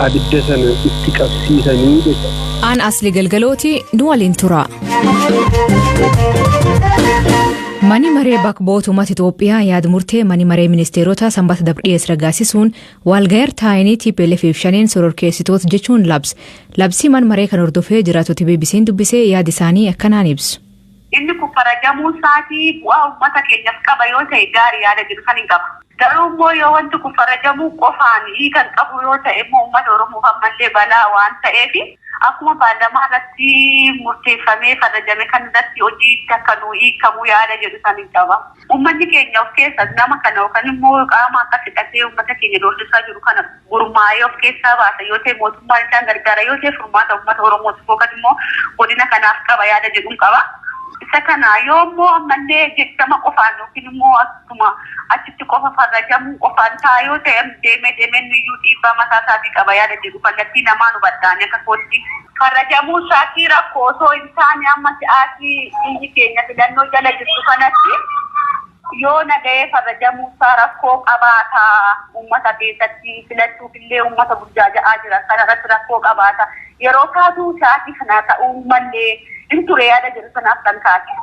Abidda sana itti qabsiisanii jechuudha. Aan Asli Galgalooti, nu waliin tura. Mani maree bakka bu'oota uummata Itoophiyaa yaada murtee mani maree ministeerota Sanbata dabre dhiyeesse raggaasisuun walga'ii taa'anii TPLF fi Shaneen shororkeessitoota jechuun labse. Labsii man maree kan hordofee jiraattota BBC'n dubbisee yaada isaanii akkanaan ibsu. Inni kun farajamuu isaatii bu'aa uummata keenyaaf qaba yoo ta'e, gaarii yaada jedhu san hin qaba. Garuu immoo yoo wanti kun farajamuu qofaan hiikan qabu yoo ta'e immoo, uummata Oromoof ammallee balaa waan ta'eef, akkuma paarlaamaa irratti murteeffamee farajame kan irratti hojiitti akka nu hiikamu yaada jedhu san hin qaba. Uummanni keenya of keessa nama kana yookaan immoo qaama akkas hidhatee uummata keenya doorsisaa jiru kana gurmaa'ee of keessaa baasa yoo ta'e, mootummaan isaan gargaara yoo ta'e, furmaata uummata Oromootiif yookaan immoo godina kanaaf qaba yaada jedhuun qaba. Isa kana yoo immoo ammallee jechama qofaan yookiin immoo akkuma achitti qofa farrajamuu qofaan ta'a yoo ta'e, deemee deemee nuyyuu dhiibbaa mataa isaatii qaba yaada jedhu kallattii namaa nu baddaane akka kootti. Farrajamuu isaatii rakkoo osoo hin taane, amma si'aatii biyyi keenya filannoo jala jirtu kanatti yoo nagahee farrajamuu isaa rakkoo qabaata, uummata keessatti filachuuf illee uummata burjaaja'aa jira, kana irratti rakkoo qabaata, yeroo taatu sa'aatii kana ta'uu mallee hin ture yaada jedhu sanaaf kan kaase.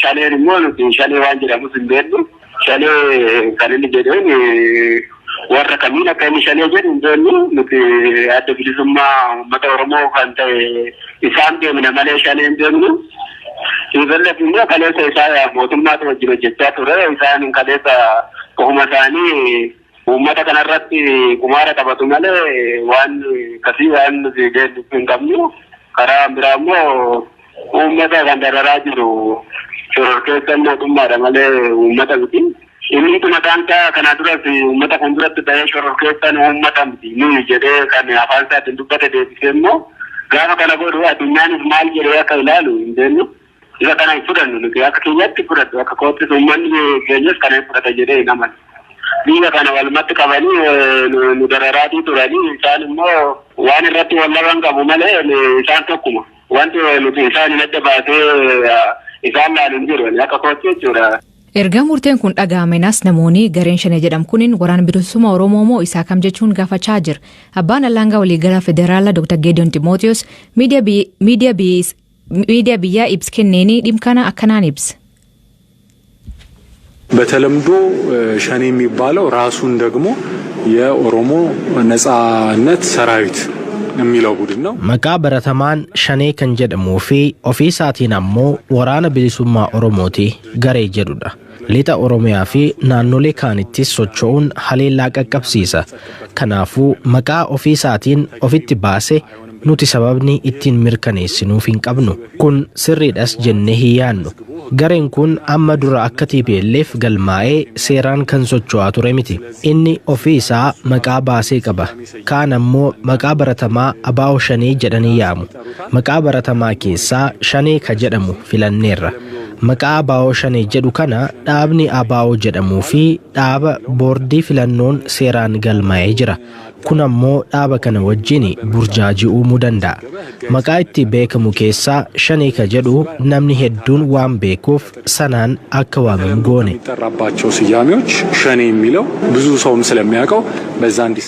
Shaneen immoo nuti shanee waan jedhamus hin beeknu. Shanee kan inni jedheen warra kamiin akka inni shanee jedhu hin beeknu. Nuti Adda Bilisummaa Uummata Oromoo kan ta'e isaan beekna malee shanee hin beeknu. TPLF immoo kaleessa isaa mootummaatu wajjin hojjechaa ture. Isaan kaleessa ofuma isaanii uummata kanarratti kumaara taphatu malee waan akkasii waan nuti beeknu hin qabnu. Karaa biraa immoo uummata kan dararaa jiru shororkeessan mootummaadha malee uummata miti. Inni mataan isaa kanaa duras uummata fuulduratti bahee shororkeessan uummata miti nuyi jedhee kan afaan isaatiin dubbate deebisee immoo gaafa kana godhu addunyaanis maal jedhee akka ilaalu hin beeknu. Isa kana hin fudhannu nuti, akka keenyatti fudhadhu, akka koottis uummanni keenyas kana hin fudhata jedhee hin amanu. Biyya kana walumatti qabanii nu dararaatii turanii, isaan immoo waan irratti wal dhaban qabu malee isaan tokkuma. Wanti nuti isaan hin adda baasee isaan laalu hin jiru akka kootti jechuudha. Erga murteen kun dhaga'amenas namoonni gareen Shanee jedhamu kunin Waraana Bilisummaa Oromoo moo isaa kam jechuun gaafachaa jira. Abbaan Alangaa Waliigalaa Federaalaa Dr. Geediyoon Ximootiyoos miidiyaa biyyaa ibsa kenneenii dhimma kana akkanaan ibsa. በተለምዶ ሸኔ የሚባለው ራሱን ደግሞ የኦሮሞ ነጻነት ሰራዊት የሚለው ቡድን ነው። Maqaa baratamaan Shanee kan jedhamuu fi ofii isaatiin ammoo Waraana Bilisummaa Oromooti garee jedhudha. Lixa Oromiyaa fi naannolee kaanittis socho'uun haleellaa qaqqabsiisa. Kanaafuu maqaa ofii isaatiin ofitti baase nuti sababni ittiin mirkaneessinuuf hin qabnu. Kun sirriidhas jennee hin yaadnu. Gareen kun amma dura akka TPLF galmaa'ee seeraan kan socho'aa ture miti. Inni ofii isaa maqaa baasee qaba. Kaan ammoo maqaa baratamaa ABO Shanee jedhanii yaamu. Maqaa baratamaa keessaa Shanee ka jedhamu filanneerra. Maqaa ABO Shanee jedhu kana dhaabni ABO jedhamuu fi dhaaba boordii filannoon seeraan galmaa'ee jira. Kun ammoo dhaaba kana wajjin burjaajii uumuu danda'a. Maqaa itti beekamu keessaa Shanee ka jedhu namni hedduun waan beekuuf sanaan akka waamamu goone. የሚጠራባቸው ስያሜዎች ሸኔ የሚለው ብዙ ሰውም ስለሚያውቀው በዛ እንዲ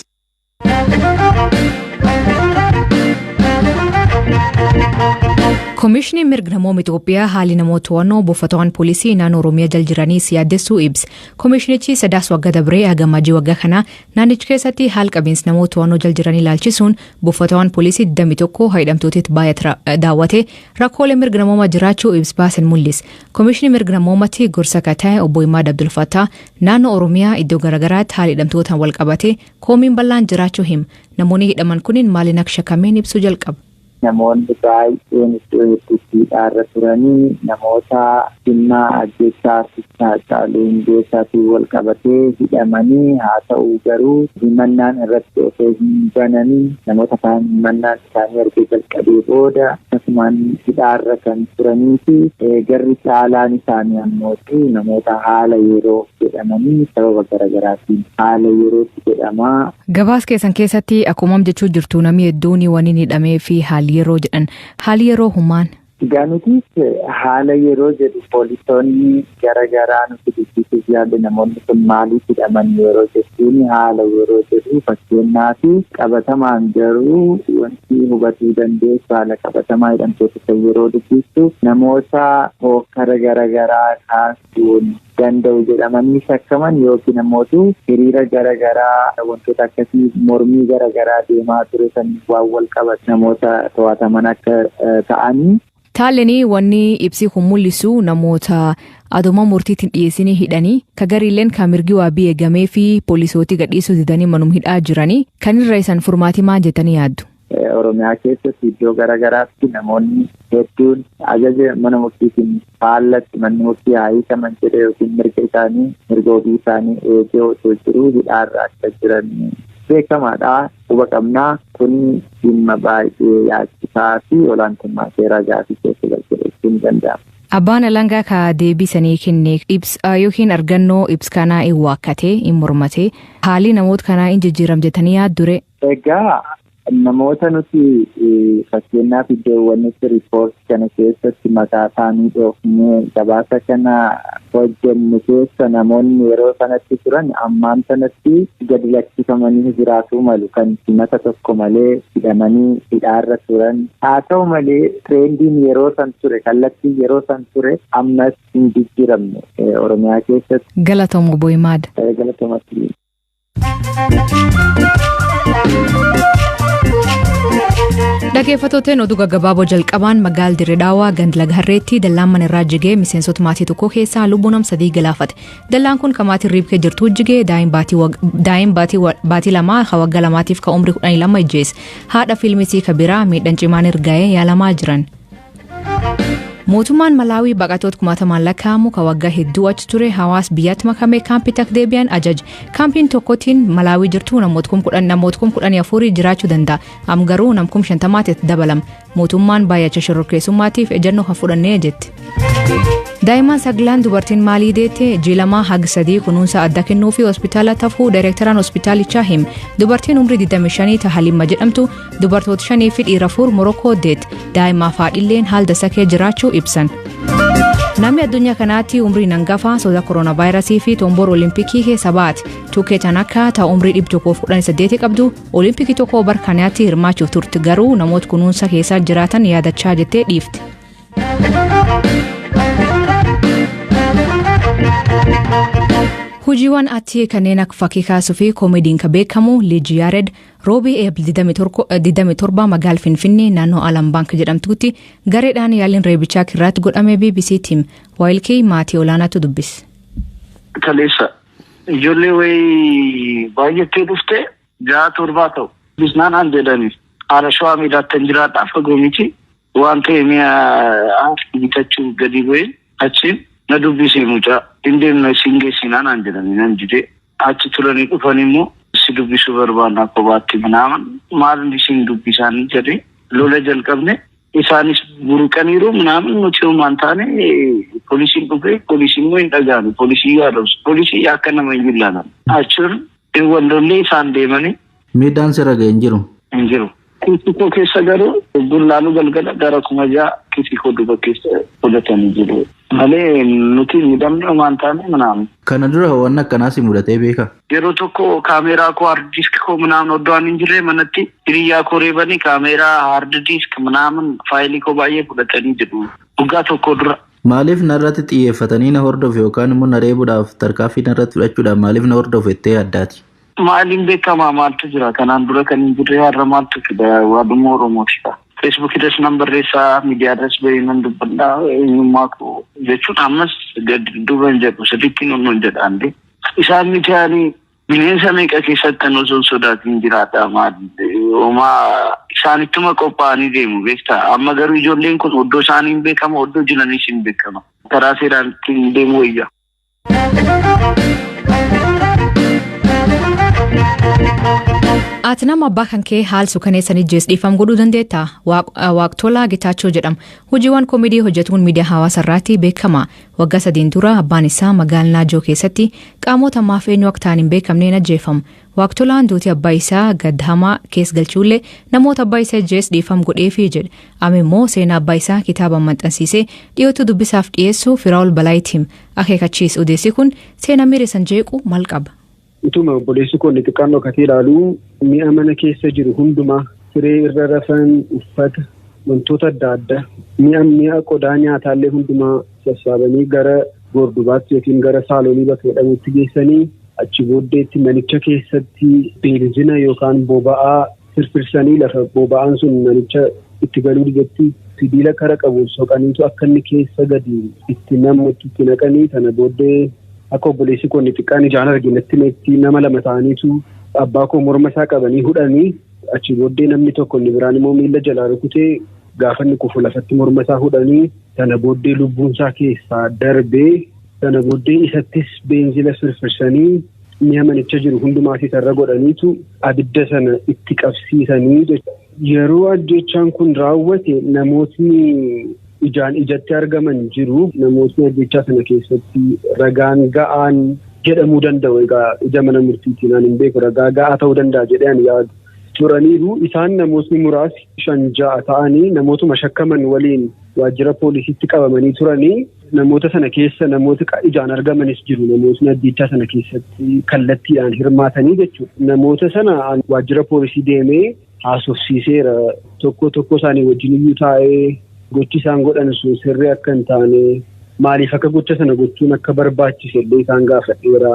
Koomishiniin mirga namooma Itoophiyaa haalli namoota to'annoo buufatawwan poolisii naannoo Oromiyaa jala jiranii yaaddessuu ibsa. Koomishinichi Sadaas waggaa dabree hanga Amajjii waggaa kanaa naannicha keessatti haala qabiinsa namoota to'annoo jala jiranii ilaalchisuun buufatawwan poolisii 21 hidhamtootitti baay'ee daawwate rakkoolee mirga namoomaa jiraachuu ibsa baasan mul'isa. Koomishinii mirga namoomatti gorsa akka ta'e obbo Imaad Abdulfattaa naannoo Oromiyaa iddoo garaagaraatti haala hidhamtootaan wal qabate koomiin bal'aan jiraachuu hima. Namoonni hidhaman kunniin maaliin akka shakkameen ibsuu jalqaba. Namoonni baay'een iddoo hedduutti hidhaarra turanii namoota dhimma ajjeechaa artistii Haacaaluu Hundeessaatiin wal qabatee hidhamanii, haa ta'u garuu himannaan irratti osoo hin banamin namoota kaan himannaan isaanii erga jalqabee booda akkasumaan hidhaarra kan turanii fi garri caalaan isaanii ammoo namoota haala yeroo jedhamanii sababa garaagaraatiin haala yerootti jedhamaa. Gabaas keessan keessatti akkuma jechuu jirtu, namni hedduun waan inni hidhamee fi haalli yeroo jedhan, haalli yeroo humaan. Egaa nutis haala yeroo jedhu poolisoonni garaagaraa nuti dubbisuuf yaalle, namoonni kun maaliif hidhaman yeroo jettuun, haala yeroo jedhu fakkeenyaaf. Qabatamaan garuu wanti hubatuu dandeessu, haala qabatamaa hidhamtoota kan yeroo dubbistu, namoota hokkara garaagaraa kaasuun danda'u jedhamanii shakkaman yookiin ammootu hiriira garaagaraa, wantoota akkasii, mormii garaagaraa deemaa ture san waan wal qabatu namoota to'ataman akka ta'anii. Taalenii wanni ibsi kun mul'isu namoota aduma murtiitiin dhiyeessinii hidhanii, ka gariileen kan mirgi waabii eegamee fi poolisootii gadhiisuu didanii manum hidhaa jiranii kan irra isan furmaatii maal jettanii yaaddu? Oromiyaa keessatti iddoo garaagaraatti namoonni hedduun ajaja mana murtiitiin faallatti, manni murtii haa hiikaman jedhe yookiin mirga isaanii, mirga ofii isaanii eegee osoo jiru hidhaarra akka jiran beekamaadha. Quba qabnaa, kun dhimma baay'ee yaachisaa fi olaantummaa seeraa gaafii keessa galchee jechuun ni danda'ama. Abbaan alangaa ka deebisanii kenne ibsa yookiin argannoo ibsa kanaa hin waakkatee, hin mormatee, haalli namoota kanaa hin jijjiiram jettanii yaaddure? Egaa namoota nuti fakkeenyaaf iddoowwan nuti riippoortii kana keessatti maqaa isaanii dhoofnee gabaasa kana hojjenne keessa namoonni yeroo sanatti turan ammaan sanatti gadi lakkifamanii jiraatuu malu, kan himata tokko malee hidhamanii hidhaarra turan. Haa ta'u malee trendiin yeroo san ture, kallattiin yeroo san ture ammas hin jijjiiramne Oromiyaa keessatti. Galatoom, obbo Imaad. Galatoomatti. Dhaggeeffattooteen, oduu gaggabaaboo jalqabaan magaal Dirree Daawaa ganda Laga Harreetti dallaan mana irraa jigee miseensota maatii tokko keessaa lubbuu nam 3 galaafate. Dallaan kun kan maatiin riibkee jirtu jigee daa'im baatii 2 ka waggaa 2tiif ka umrii 12 ijjeesse. Haadha fiilmisii ka biraa miidhaan cimaan erga'ee yaalamaa jiran. Mootummaan Malaawii baqattoota kumaatamaan lakkaa'amu ka waggaa hedduu achi ture hawaasa biyyatti makame kaampii takka deebi'an ajaje. Kaampiin tokkotiin Malaawii jirtu namoota 14,000 jiraachuu danda'a. Am garuu nam 50,000tti itti dabalama. Mootummaan baay'acha shororkeessummaatiif ejjennoo kan fudhannee jetti. Daa'imman saglaan dubartiin maalii deette ji'a 2 haga 3 kunuunsa adda kennuu fi hospitaala tafuu daayirektaraan hospitaalichaa hime. Dubartiin umrii 25 ta Halimma jedhamtu dubartoota shanii fi dhiira 4 Morokoo deette. Daa'imaaf haadhilleen haal dasakee jiraachuu ibsan. Namni addunyaa kanaatti umriin hangafa soda kooronaavaayirasii fi tomboor Olimpikii keessa baate. Tuukee Tanaka ta umrii 118 qabdu Olimpikii tokko bar kanaatti hirmaachuuf turte, garuu namoota kunuunsa keessa jiraatan yaadachaa jettee dhiifte. Hojiiwwan ati kanneen akka fakkii kaasuu fi koomeediin kan beekamu Liji Yaared roobii Eebl 27 magaala Finfinnee naannoo Alam Baank jedhamtutti gareedhaan yaaliin reebichaa kirraatti godhame BBC Team Waayilkii maatii olaanaatu dubbise. Kaleessa ijoollee wayii baay'attee dhufte, ja'a torbaa ta'u. Bisnaan an jedhani haala Shawaa Meedaatti kan jiraadhaa, fagoo miti. Waan ta'e mi'a bitachuu gadi bu'ee achiin na dubbisee, mucaa hin deemna, isin geessinaa naan jedhani. Nan didee. Achi turanii dhufan immoo si dubbisuu barbaanna kophaatti minaaman, maal isin dubbisaan jedhee lola jalqabne. Isaanis buruqaniiru minaaman, nuti homaan taane. Poolisiin dhufee, poolisiin immoo hin dhaga'ani, poolisii yaadamsu, poolisii akka nama hin ilaalan, achiin wal lollee isaan deemanii. Miidhaan sirra ga'e hin jiru? Hin jiru. Kiisii koo keessa garuu bullaaluu galgala gara 6,000 kiisii koo duuba keessa fudhatanii jiru. Malee nuti miidhamni homaan taane minaaman. Kana dura waan akkanaa si mudatee beeka? Yeroo tokko kaameeraa koo, hard disk koo minaaman, oddoo ani hin jirre manatti hiriyyaa koo reebanii kaameeraa, hard disk minaaman, faayilii koo baay'ee fudhatanii jiru. Waggaa tokko dura. Maaliif narratti xiyyeeffatanii na hordofu yookaan immoo na reebuudhaaf tarkaanfii narratti fudhachuudhaaf maaliif na hordofu jettee addaati? Maaliin beekamaa, maaltu jira? Kanaan dura kan hin jirre har'a maaltu fida? Waadhuma Oromooti. Feesbuukii nan barreessaa, miidiyaarras bahee nan dubbadhaa, eenyummaa koo jechuun ammas gadi duuba hin jedhu, sirriitti hin jedhaan. Isaan miti, ani bineensa meeqa keessatti kan osoo sodaatiin jiraadha. Maal homaa isaanittuma qophaa'anii deemu beektaa. Amma garuu ijoolleen kun oddoo isaanii hin beekama, oddoo jiranis hin beekama. Karaa seeraan ittiin deemu wayya. Ati nama abbaa kan kee haal suukaneessan ijjees dhiifam godhuu dandeettaa? Waaqtolaa Gitaachoo jedhama. Hojiiwwan koomedii hojjetuun miidiyaa hawaasaa irratti beekama. Waggaa 3n dura abbaan isaa magaalaa Naajoo keessatti qaamota ammaaf eenyu akka ta'an hin beekamneen ajjeefama. Waaqtolaan duuti abbaa isaa gadda hamaa keessa galchuullee namoota abbaa isaa ajjees dhiifama godheefii jedhe. Amma immoo seenaa abbaa isaa kitaaba maxxansiisee dhiyootu dubbisaaf dhiyeessuu Firaa'ol Balaayitti hima. Akeekachiis odeessi kun seenaa miira san jeequ maal qaba? Utuma obboleessi koo inni xiqqaan dhokatee ilaalu, mi'a mana keessa jiru hundumaa, siree irra rafan, uffata, wantoota adda addaa, mi'a qodaa nyaataallee hundumaa sassaabanii gara gordubaatti yookiin gara saalonii bakka jedhamutti geessanii, achi booddeetti manicha keessatti beenzina yookaan boba'aa firfirsanii, lafa boba'aan sun manicha itti galuu didetti sibiila kara qabu soqaniitu akka inni keessa gadi itti namutti itti naqanii. Sana booddee akka obboleessi koo inni xiqqaan ijaan arginetti meetti nama lama ta'aniitu abbaa koo morma isaa qabanii hudhanii, achi booddee namni tokko inni biraan immoo miilla jalaa rukutee, gaafa inni kufu lafatti morma isaa hudhanii, sana booddee lubbuun isaa keessaa darbee, sana booddee isattis beenzila firfirsanii, mi'a manicha jiru hundumaa isarra godhaniitu abidda sana itti qabsiisanii jechuudha. Yeroo ajjechaan kun raawwate namootni ijaan ijatti argaman jiru. Namootni ajjechaa sana keessatti ragaan ga'aan jedhamuu danda'u, egaa ija mana murtiitiin ani hin beeku, ragaa ga'aa ta'uu danda'a jedhee ani yaadu turaniiru. Isaan namootni muraasi shan ja'a ta'anii namootuma shakkaman waliin waajjira poolisiitti qabamanii turanii, namoota sana keessa namoota ijaan argamanis jiru, namootni ajjechaa sana keessatti kallattiidhaan hirmaatanii jechuudha. Namoota sana waajjira poolisii deemee haasofsiiseera. Tokko tokko isaanii wajjin iyyuu taa'ee gochi isaan godhan sun sirrii akka hin taane, maaliif akka gocha sana gochuun akka barbaachise illee isaan gaafadheera.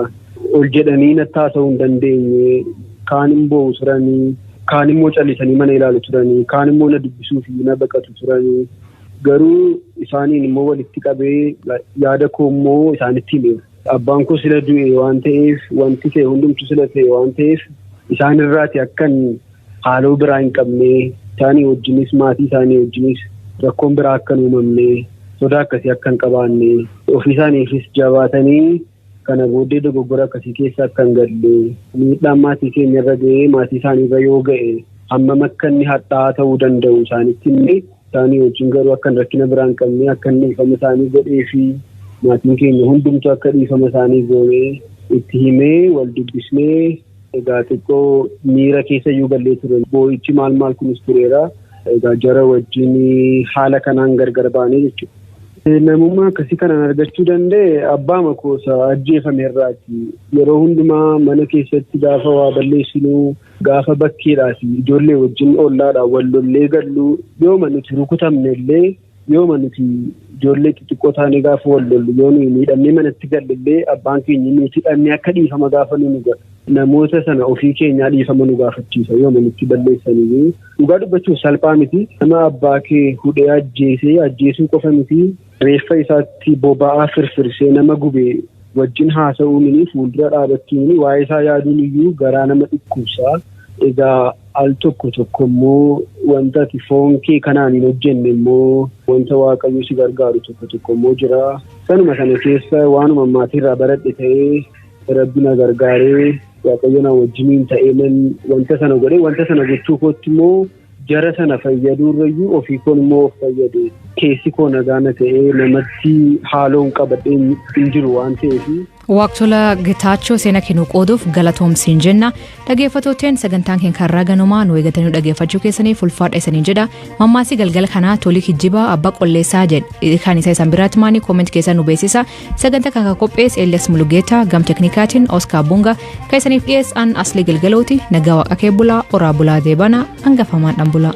Ol jedhanii natti haasa'uu hin dandeenye. Kaan hin boo'u turanii, kaan immoo callisanii mana ilaalu turanii, kaan immoo na dubbisuu fi na baqatu turanii. Garuu isaaniin immoo walitti qabee yaada koo immoo isaanitti himeera. Abbaan koo sila du'e waan ta'eef, wanti ta'e hundumtu sila ta'e waan ta'eef, isaan irraati akkan haaloo biraa hin qabne, isaanii wajjinis maatii isaanii wajjinis rakkoon biraa akka hin uumamne, sodaa akkasii akka hin qabaanne, ofii isaaniifis jabaatanii kana booddee dogoggora akkasii keessa akka hin galle, miidhaan maatii keenya irra ga'ee maatii isaanii irra yoo ga'e hammam akka inni hadhaa'aa ta'uu danda'u isaanitti himne. Isaanii wajjin garuu akka rakkina biraa hin qabne, akka inni dhiifama isaanii godhee fi maatiin keenya hundumtu akka dhiifama isaanii goonee itti himee wal dubbisnee, egaa xiqqoo miira keessa iyyuu gallee ture. Boo'ichi maal maal kunis tureera. Egaa jara wajjin haala kanaan gargar baanee jechuudha. Namummaa akkasii kanaan argachuu danda'e abbaa koosa ajjeefame irraati. Yeroo hundumaa mana keessatti gaafa waa balleessinuu, gaafa bakkeedhaati ijoollee wajjin ollaadhaan wal lollee gallu, yooma nuti rukutamne illee, yooma nuti ijoollee xixiqqoo taanee gaafa wal lollu, yoo nuyi miidhamnee manatti galle illee, abbaan keenya nuti hidhannee akka dhiifama gaafa nu godha. Namoota sana ofii keenyaa dhiifama nu gaafachiisa yooma nutti balleessanii. Dhugaa dubbachuuf salphaa miti. Nama abbaa kee hudhee ajjeesee, ajjeesuu qofa miti, reeffa isaatti boba'aa firfirsee nama gube wajjin haasa'uun, fuuldura dhaabachuun, waa'ee isaa yaaduun iyyuu garaa nama dhukkubsa. Egaa al tokko tokko immoo wanta ati foon kee kanaan hin hojjenne immoo wanta Waaqayyo si gargaaru tokko tokko immoo jira. Sanuma sana keessa waanuma maatiirraa baradhe ta'ee, Rabbi na gargaaree, Waaqayyo na wajjiniin ta'ee nan wanta sana godhee, wanta sana gochuu kootti immoo jara sana fayyaduurrayyuu ofii koon immoo of fayyade, keessi koo nagaa na ta'ee, namatti haaloon qabadhee hin jiru waan ta'eef. Waaqtola Getaachoo, seena kennuu qooduuf galatoomsiin jenna. Dhaggeeffattooteen, sagantaan keenya karraa ganumaa nu eegatanii dhaggeeffachuu keessaniif ulfaadha isaniin jedha. Mammaasii galgala kanaa "Tolii kijjibaa abbaa qolleessaa" jedhe. Kan isa isan biraatti maanii comment keessan nu beeksisa. Sagantaa kan qopheesse Elias Mulugeetaa, gam teknikaatiin Oskaar Bunga, kan isaniif dhiyeessan Asli Galgalooti. Nagaa Waaqa kee bulaa, oraa bulaa, deebana hangafamaan dhan bulaa.